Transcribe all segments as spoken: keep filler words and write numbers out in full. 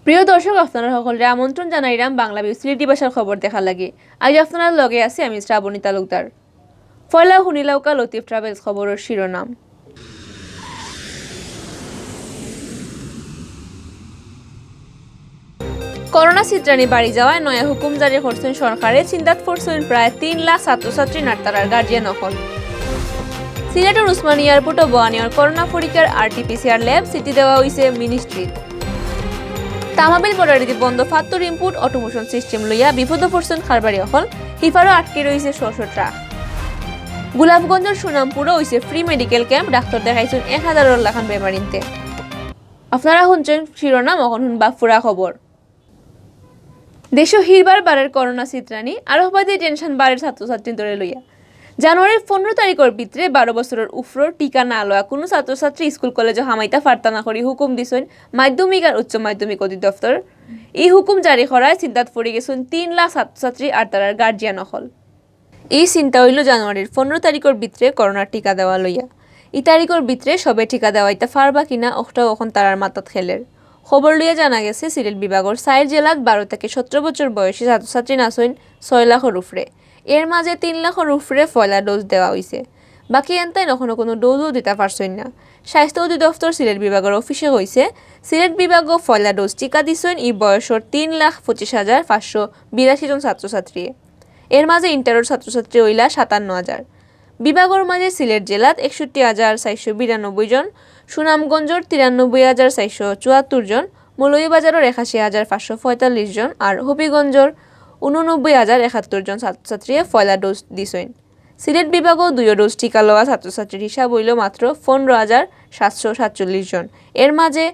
প্রিয় দর্শক, আপনারা সকলরে আমন্ত্রণ জানাইরাম বাংলা ভিউ সিলেটি ভাষার খবর দেখার লাগি। আইজ আপনারার লগে আছি আমি শ্রাবণী তালুকদার। পয়লা হুনিলাউক্কা লতিফ ট্রাভেলস খবরর শিরোনাম। করোনা ছিতরানি বাড়ি যাওয়ায় নয়া হুকুম জারি করছইন সরকারে, চিন্তাত পড়ছইন প্রায় তিন লাখ ছাত্রছাত্রী আর তারার গার্জিয়ান অকল। সিলেটর উসমানী এয়ারপোর্টো বওয়ানিয়র করোনা পরীক্ষার আরটিপিসিআর ল্যাব সিটি দেওয়া অইছে মিনিস্ট্রিত। তামাবিল বর্ডারিদি বন্ধ ফাত্তর ইম্পোর্ট অটোমেশন সিস্টেম লইয়া বিপদো পড়ছইন কারবারি অকল, হিফারো আটকি রইছে শ শ ট্রাক। গোলাপগঞ্জর সুনামপুরো অইছে ফ্রি মেডিকেল ক্যাম্প, ডাক্তর দেখাইছইন এক হাজারর লাখান বেমারিন্তে। আপনারা হুনছইন শিরোনাম, অখন হুনবা পুরা খবর। দেশো হিরবার বাড়ের করোনা ছিতরানি, আরোহবাদী টেনশন বাড়ের ছাত্রছাত্রীন্তরে লইয়া। জানুয়ারির পনেরো তারিখর ভিতরে বারো বছরর উফরর টিকা না লওয়া কুনু ছাত্রছাত্রী স্কুল কলেজো হামাইতা পারতা না করি হুকুম দিছইন মাধ্যমিক আর উচ্চ মাধ্যমিক অধিদপ্তর। ই হুকুম জারি করায় চিন্তাত পড়ি গেছইন তিন লাখ ছাত্রছাত্রী আর তারার গার্জিয়ান অকল। ই চিন্তা অইলো জানুয়ারির পনেরো তারিখর ভিতরে করোনার টিকা দেওয়া লইয়া। ই তারিখর ভিতরে সবে টিকা দেওয়াইতা পারবা কিনা অখটাও অখন তারার মাথাত খেলের। খবর লইয়া জানা গেছে, সিলেট বিভাগর চাইর জেলাত বারো থাকি সতেরো বছর বয়সী ছাত্রছাত্রী আছইন ছয় লাখর উফরে। এর মাঝে তিন লাখর উফরে পয়লা ডোজ দেওয়া অইছে। বাকি এনতাইন অখনো কুনু ডোজও দিতা পারছইন না। স্বাস্থ্য অধিদপ্তর সিলেট বিভাগর অফিসে কইছে, সিলেট বিভাগো পয়লা ডোজ টিকা দিছইন ই বয়সর তিন লাখ পঁচিশ হাজার পাঁচশো বিরাশি জন ছাত্রছাত্রীয়ে। এর মাঝে ইন্টারর ছাত্রছাত্রী অইলা সাতান্ন হাজার। বিভাগর মাঝে সিলেট জেলাত একষট্টি হাজার চারশো বিরানব্বই জন, সুনামগঞ্জর তিরানব্বই হাজার চারশো চুয়াত্তর জন, মৌলভীবাজারর একাশি হাজার পাঁচশো পঁয়তাল্লিশ জন আর হবিগঞ্জর ঊননব্বই হাজার একাত্তর জন ছাত্রছাত্রীয়ে পয়লা ডোজ দিছইন। সিলেট বিভাগো দুইও ডোজ টিকা লওয়া ছাত্রছাত্রীর হিসাব অইলো মাত্র পনেরো হাজার সাতশো সাতচল্লিশ জন। এর মাঝে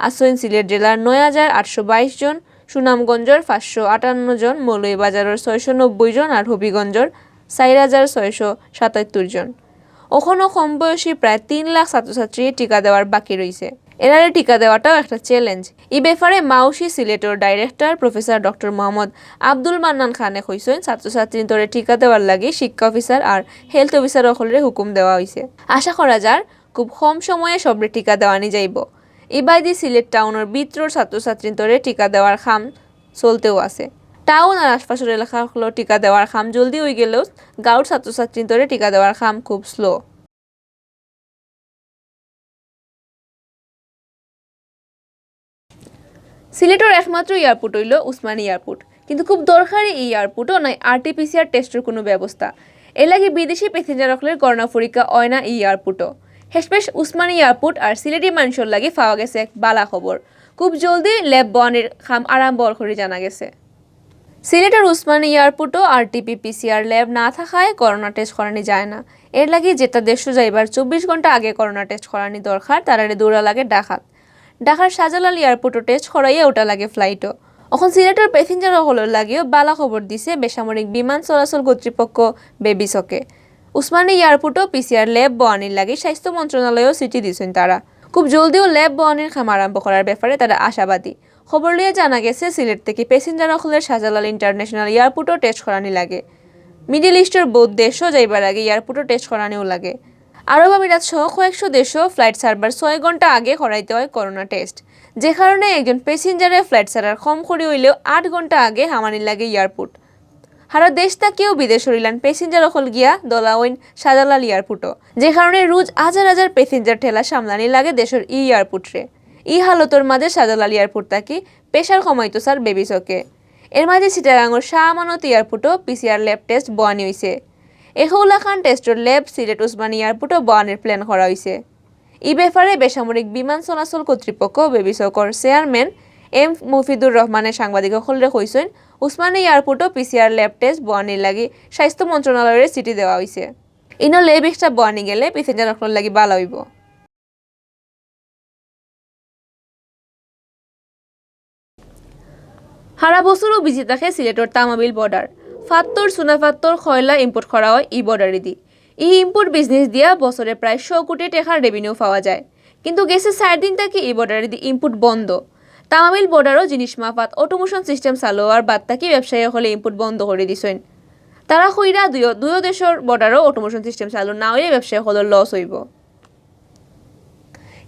আছইন সিলেট জেলার নয় হাজার আটশো বাইশ জন, সুনামগঞ্জর পাঁচশো আটান্ন জন, মৌলভীবাজারর ছয়শো নব্বই জন আর হবিগঞ্জর চাইর হাজার ছয়শো সাতাত্তর জন। অখনো কম বয়সী প্রায় তিন লাখ ছাত্রছাত্রী টিকা দেওয়ার বাকি রইছে। এরারে টিকা দেওয়াটাও একটা চ্যালেঞ্জ। ই ব্যাপারে মাউশি সিলেটর ডাইরেক্টর প্রফেসর ডক্টর মোহাম্মদ আব্দুল মান্নান খানে কইছইন, ছাত্রছাত্রীন্তরে টিকা দেওয়ার লাগি শিক্ষা অফিসার আর হেলথ অফিসার অকলরে হুকুম দেওয়া অইছে। আশা করা যার খুব কম সময়ে সবরে টিকা দেওয়ানি যাইবো। ইবায়দি সিলেট টাউনর ভিতরর ছাত্রছাত্রীন্তরে টিকা দেওয়ার কাম চলতেও আছে। টাউন আর আশপাশর এলাকা অকলো টিকা দেওয়ার কাম জলদি অইগেলেও গাঁওর ছাত্রছাত্রীন্তরে টিকা দেওয়ার কাম খুব স্লো। সিলেটর একমাত্র এয়ারপোর্ট অইলো উসমানী এয়ারপোর্ট, কিন্তু খুব দরকারি ই এয়ারপোর্টো নাই আরটিপিসিআর টেস্টর কুনু ব্যবস্থা। এরলাগি বিদেশি প্যাসেঞ্জার অকলর করোনা পরীক্ষা অয় না ই এয়ারপোর্টো। হেশপেশ উসমানী এয়ারপোর্ট আর সিলেটি মানষর লাগি পাওয়া গেছে এক বালা খবর। খুব জলদি ল্যাব বওয়ানির কাম আরম্ভ অর করি জানা গেছে। সিলেটর উসমানী এয়ারপোর্টো আরটিপিসিআর ল্যাব না থাকায় করোনা টেস্ট করানি যায় না। এরলাগি যেতা দেশো যাইবার চব্বিশ ঘন্টা আগে করোনা টেস্ট করানি দরকার, তারারে দৌড়া লাগে ঢাকাত। ঢাকার শাহজালাল এয়ারপোর্টো টেস্ট করাইয়া উঠা লাগে ফ্লাইটো। অখন সিলেটর প্যাসেঞ্জার অকলর লাগিও বালা খবর দিছে বেসামরিক বিমান চলাচল কর্তৃপক্ষ বেবিসকে। উসমানী এয়ারপোর্টো পিসিআর ল্যাব বওয়ানির লাগি স্বাস্থ্য মন্ত্রণালয়ও চিঠি দিছইন তারা। খুব জলদিও ল্যাব বওয়ানির কাম আরম্ভ করার ব্যাপারে তারা আশাবাদী। খবর লইয়া জানা গেছে, সিলেট থাকি প্যাসেঞ্জার অকলরে শাহজালাল ইন্টারন্যাশনাল এয়ারপোর্টো টেস্ট করানি লাগে। মিডল ইস্টর বউত দেশো যাইবার আগে এয়ারপোর্টো টেস্ট করানিও লাগে। আরব আমিরাত সহ কয়েকশো দেশো ফ্লাইট ছাড়বার ছয় ঘন্টা আগে করাইতে অয় করোনা টেস্ট, যে কারণে একজন প্যাসেঞ্জারে ফ্লাইট ছাড়ার কম করি অইলেও আট ঘন্টা আগে হামানি লাগে এয়ারপোর্ট। হারা দেশ থাকিও বিদেশর ইলান প্যাসেঞ্জার অকল গিয়া দলা অইন শাহজালাল এয়ারপোর্টো, যে কারণে রোজ হাজার হাজার প্যাসেঞ্জার ঠেলা সামলানি লাগে দেশর ই এয়ারপোর্টরে। ই হালতর মাঝে শাহজালাল এয়ারপোর্ট থাকি প্রেশার কমাইতো চার বেবিসকে। এর মাঝে চিটাগাংর শাহ আমানত এয়ারপোর্টো পিসিআর ল্যাব টেস্ট বওয়ানি অইছে। একউ লাখান টেস্টর ল্যাব সিলেট উসমানী এয়ারপোর্টো বওয়ানির প্ল্যান করা অইছে। ই ব্যাপারে বেসামরিক বিমান চলাচল কর্তৃপক্ষ বেবিসকর চেয়ারম্যান এম মুফিদুর রহমানে সাংবাদিক অকলরে কইছইন, উসমানী এয়ারপোর্টো পিসিআর ল্যাব টেস্ট বওয়ানির লাগি স্বাস্থ্য মন্ত্রণালয়রে চিঠি দেওয়া অইছে। ইনো ল্যাব একটা বওয়ানি গেলে প্যাসেঞ্জার অকলর লাগি বালা অইবো। হারা বছরও বিজি থাকে সিলেটর তামাবিল বর্ডার। ফাত্তর, চুনা ফাত্তর, কয়লা ইম্পোর্ট করা অয় ই বর্ডারিদি। ই ইম্পোর্ট বিজনেস দিয়া বছরে প্রায় শ কোটি টেকার রেভিনিউ পাওয়া যায়। কিন্তু গেছে চাইর দিন থাকি ই বর্ডারিদি ইম্পোর্ট বন্ধ। তামাবিল বর্ডারও জিনিস মাফাত অটোমেশন সিস্টেম চালু অওয়ার বাদ থাকি ব্যবসায়ী অকলে ইম্পোর্ট বন্ধ করি দিছইন। তারা কইরা দুইও, দুইও দেশর বর্ডারও অটোমেশন সিস্টেম চালু না অইলে ব্যবসায়ী অকলর লস অইবো।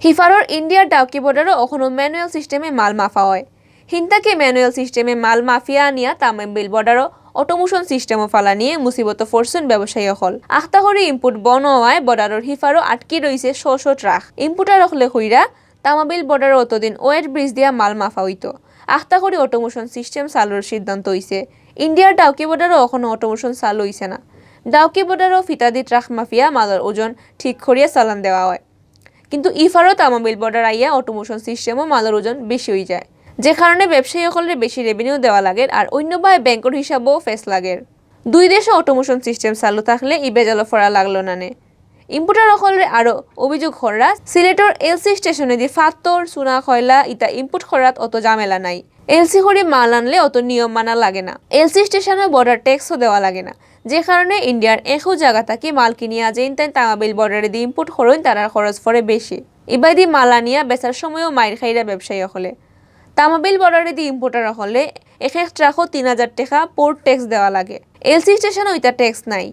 হিফারর ইন্ডিয়ার ডাউকি বর্ডারও অখনো ম্যানুয়াল সিস্টেমে মাল মাফা অয়। হিনতাকি ম্যানুয়াল সিস্টেমে মাল মাফিয়া আনিয়া তামাবিল বর্ডারো অটোমেশন সিস্টেমো ফালানিয়ে মুসিবতো ফরছইন ব্যবসায়ী অকল। আখতা করি ইনপুট বন্ধ অওয়ায় বর্ডারর হিফারো আটকি রইছে শ শ ট্রাক। ইনপুটার অকলে কইরা তামাবিল বর্ডারো অতদিন ওয়েট ব্রিজ দিয়া মাল মাফা অইতো। আখতা করি অটোমেশন সিস্টেম চালুর সিদ্ধান্ত অইছে। ইন্ডিয়ার ডাউকি বর্ডারো অখনো অটোমেশন চালু অইছে না। ডাউকি বর্ডারো ফিতাদি ট্রাক মাফিয়া মালর ওজন ঠিক করিয়া চালান দেওয়া অয়। কিন্তু ইফারো তামাবিল বর্ডার আইয়া অটোমেশন সিস্টেমো মালর ওজন বেশি অইযায়, যে কারণে ব্যবসায়ী অকলরে বেশি রেভিনিউ দেওয়া লাগের আর অইন্য বায় ব্যাংকর হিসাবো ফেস লাগের। দুই দেশো অটোমেশন সিস্টেম চালু থাকলে ই বেজালো ফড়া লাগলো না নে। ইনপুটার অকলরে আরো অভিযোগ কররা, সিলেটর এলসি স্টেশনেদি ফাত্তর, চুনা, কয়লা ইতা ইনপুট করাত অত ঝামেলা নাই। এলসি করি মাল আনলে অত নিয়ম মানা লাগে না। এলসি স্টেশনো বর্ডার ট্যাক্সও দেওয়া লাগে না, যে কারণে ইন্ডিয়ার একউ জাগা থাকি মাল কিনিয়া যেইন তাইন তামাবিল বর্ডারেদি ইনপুট করইন তারার খরচ ফরে বেশি। ইবায়দি মাল আনিয়া বেচার সময়ও মাইর খাইরা ব্যবসায়ী অকলে। তামাবিল বর্ডারেদি ইনপুটার অকলে এক এক ট্রাকো তিন হাজার টেকা পোর্ট ট্যাক্স দেওয়া লাগে। এলসি স্টেশনো ইতা ট্যাক্স নাই।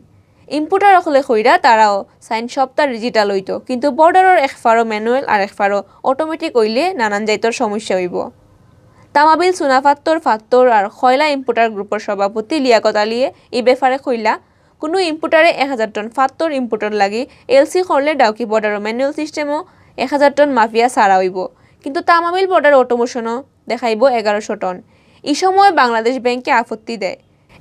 ইনপুটার অকলে কইরা তারাও চাইন সবতা ডিজিটাল অইতো, কিন্তু বর্ডারর এক ফারো ম্যানুয়াল আর এক ফারো অটোমেটিক অইলে নানান জাইতর সমস্যা অইবো। তামাবিল, চুনা ফাত্তর, ফাত্তর আর কয়লা ইনপুটার গ্রুপর সভাপতি লিয়াকত আলীয়ে ই ব্যাপারে কইলা, কুনু ইনপুটারে এক হাজার টন ফাত্তর ইনপুটর লাগি এলসি করলে ডাউকি বর্ডারো ম্যানুয়াল সিস্টেমো এক হাজার টন মাফিয়া ছাড়া অইবো, কিন্তু তামাবিল বর্ডার অটোমেশনো দেখাইবো এগারোশো টন। ই সময় বাংলাদেশ ব্যাংকে আপত্তি দেয়।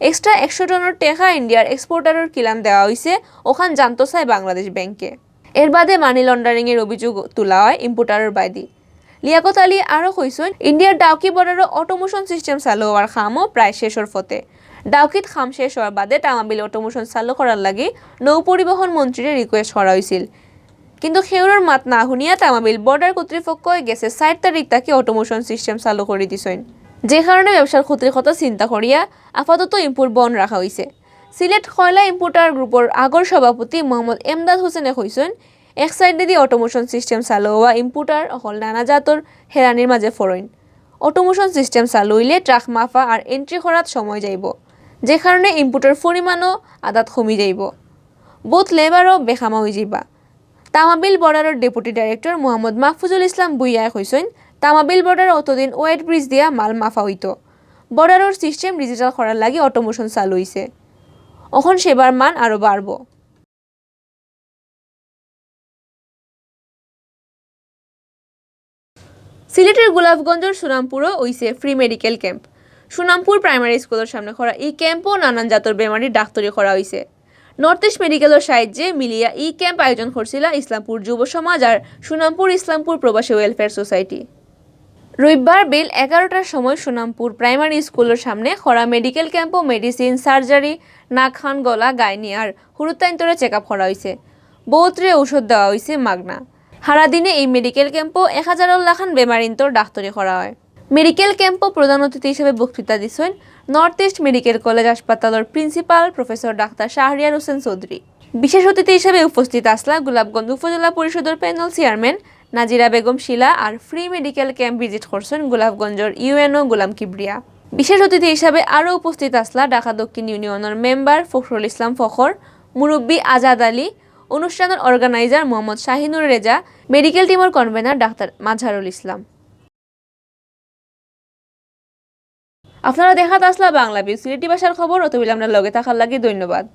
এক্সট্রা একশো টনর টেকা ইন্ডিয়ার এক্সপোর্টারর কিলান দেওয়া অইছে, অখান জানতো চায় বাংলাদেশ ব্যাংকে। এর বাদে মানি লন্ডারিংয়ের অভিযোগ তুলা অয় ইনপুটারর বায়দি। লিয়াকত আলী আরও কইছইন, ইন্ডিয়ার ডাউকি বর্ডারো অটোমেশন সিস্টেম চালু অওয়ার কামও প্রায় শেষর পথে। ডাউকিত কাম শেষ অওয়ার বাদে তামাবিল অটোমেশন চালু করার লাগি নৌ পরিবহন মন্ত্রীরে রিকোয়েস্ট করা অইছিল, কিন্তু কেউরর মাত না হুনিয়া তামাবিল বর্ডার কর্তৃপক্ষয় গেছে চাইর তারিখ থাকি অটোমেশন সিস্টেম চালু করি দিছইন, যে কারণে ব্যবসার ক্ষতির কথা চিন্তা করিয়া আপাতত ইনপুট বন্ধ রাখা অইছে। সিলেট কয়লা ইনপুটার গ্রুপর আগর সভাপতি মোহাম্মদ এমদাদ হোসেনে কইছইন, এক সাইডেদি অটোমেশন সিস্টেম চালু অওয়া ইনপুটার অকল নানা জাতর হেরানির মাঝে ফড়ইন। অটোমেশন সিস্টেম চালু অইলে ট্রাক মাফা আর এন্ট্রি করাত সময় যাইবো, যে কারণে ইনপুটর পরিমাণও আদাত কমি যাইবো। বউত লেবারও বেকামা অইযিবা। তামাবিল বর্ডারর ডেপুটি ডাইরেক্টর মোহাম্মদ মাহফুজুল ইসলাম ভুইয়ায় কইছইন, তামাবিল বর্ডারো অতদিন ওয়েট ব্রিজ দিয়া মাল মাফা অইতো। বর্ডারর সিস্টেম ডিজিটাল করার লাগি অটোমেশন চালু অইছে। অখন সেবার মান আরও বাড়বো। সিলেটর গোলাপগঞ্জর সুনামপুরো অইছে ফ্রি মেডিকেল ক্যাম্প। সুনামপুর প্রাইমারি স্কুলর সামনে করা ই ক্যাম্পো নানান জাতর বেমারির ডাক্তারি করা অইছে। নর্থ ইস্ট মেডিকেলর সাহায্যে মিলিয়া ই ক্যাম্প আয়োজন করছিলা ইসলামপুর যুব সমাজ আর সুনামপুর ইসলামপুর প্রবাসী ওয়েলফেয়ার সোসাইটি। রবিবার বিল এগারোটার সময় সুনামপুর প্রাইমারি স্কুলর সামনে করা মেডিকেল ক্যাম্পো মেডিসিন, সার্জারি, নাক, কান, গলা, গাইনি আর হুরুতাইন্তরে চেক আপ করা অইছে। বউতরে ঔষধ দেওয়া অইছে মাগনা। হারা দিনে এই মেডিকেল ক্যাম্পো এক হাজারর লাখান বেমারিন্তর ডাক্তারি করা অয়। মেডিকেল ক্যাম্পো প্রধান অতিথি হিসাবে বক্তৃতা দিছইন নর্থ ইস্ট মেডিকেল কলেজ হাসপাতালর প্রিন্সিপাল প্রফেসর ডাক্তার শাহরিয়ার হোসেন চৌধুরী। বিশেষ অতিথি হিসাবে উপস্থিত আছলা গোলাপগঞ্জ উপজেলা পরিষদর প্যানেল চেয়ারম্যান নাজিরা বেগম শিলা আর ফ্রি মেডিকেল ক্যাম্প ভিজিট করছইন গোলাপগঞ্জর ইউএনও গোলাম কিবরিয়া। বিশেষ অতিথি হিসাবে আরও উপস্থিত আছলা ঢাকা দক্ষিণ ইউনিয়নর মেম্বার ফখরুল ইসলাম ফখর, মুরব্বী আজাদ আলী, অনুষ্ঠানর অর্গানাইজার মোহাম্মদ শাহিনুর রেজা, মেডিকেল টিমর কনভেনার ডাক্তার মাজহারুল ইসলাম। আপনারা দেখাত আছলা বাংলা ভিউ সিলেটি ভাষার খবর। অতবিল আমরার লগে থাকার লাগি ধন্যবাদ।